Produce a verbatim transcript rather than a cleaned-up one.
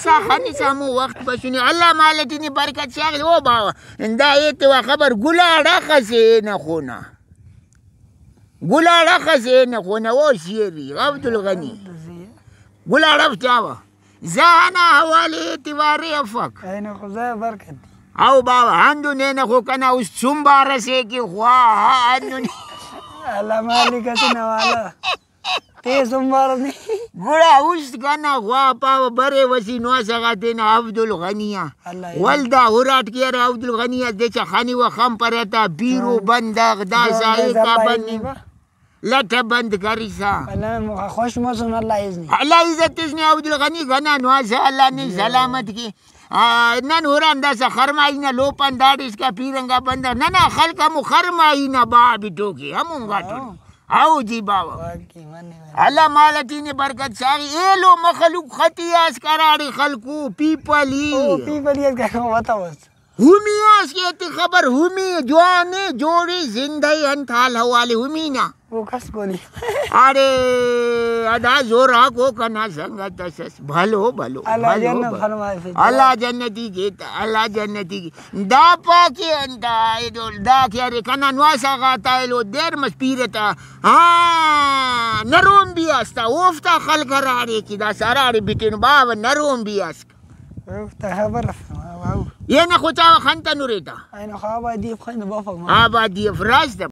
سا خنسا ہمو وخت بسنے۔ اللہ مالٹی نی برکت شاغ۔ او باوہ، دا ایتوا خبر گلاڑ اخس ءِ نا خونا۔ گلاڑ اخس ءِ نا خونا، او شیری عبدالغنی۔ گلاڑ اف چاوہ۔ زہ انا حوالے اعتبارے افک۔ اینو خو زہ برکت دی۔ او باوہ، ہندن اینہ خو کنا است سنبار اسے کہ خواہا ہندن۔ اللہ مالک اسے نوالا۔ تے سنبار نے۔ گڑا است کنا خواہ پاوہ برے وسی نواسہ غا تینا عبدالغنی آ۔ اللہ ولدا ہراٹ کہ ارے عبدالغنی آ دچا خنیوہ خمپرہ تا پیرو بندغ داسا ایکا بننگ۔ لٹ ء بند کرسا۔ اللہ خوش مسن، اللہ عزنی۔ اللہ عزت اس نے عبدالغنی غنا نوازہ، اللہ نے سلامت کے۔ آ، نن ہران داسا خرمائی نا لوپان داڑے اسکا پیرنگا بندغ۔ ننا خلق ہمو خرمائی نا باب ٹوکے، ہمونگا ٹوکے۔ ہاں۔ ہاؤ جی باوہ۔ واقعی منہ۔ اللہ مالٹی نے برکت شاغی۔ ایلو مخلوق خطی آس کراڑے خلقو، پیپلی۔ او، پیپلی اس کا وتا بس۔ ہمی آس کہ تے خبر، ہمی جوانے جوڑے زندہ ءِ، انت حال حوالے ہمی نا؟ او کس کونی۔ اڑے ادا زوراکو کنا سنگت اس۔ بھلو بھلو، اللہ بھلو جنت بھلو۔ فرمائے۔ اللہ جنتی کیتا، اللہ جنتی کی۔ دا پاکے انت آئے دول، دا کہ ارے کنا نواسا غاتا ایلو دیر مس پیرتا۔ ہاں، نروم بھی استا، اوفتا خلق ہراڑے کہ دا سراڑے بتینو بابا نروم بھی اس۔ اوفتا خبر اف، واو۔ یہ نہ خو چاوہ خن تنورے تا۔ اینو خو آبادی اف خن بفک ما۔ آبادی اف راست اف۔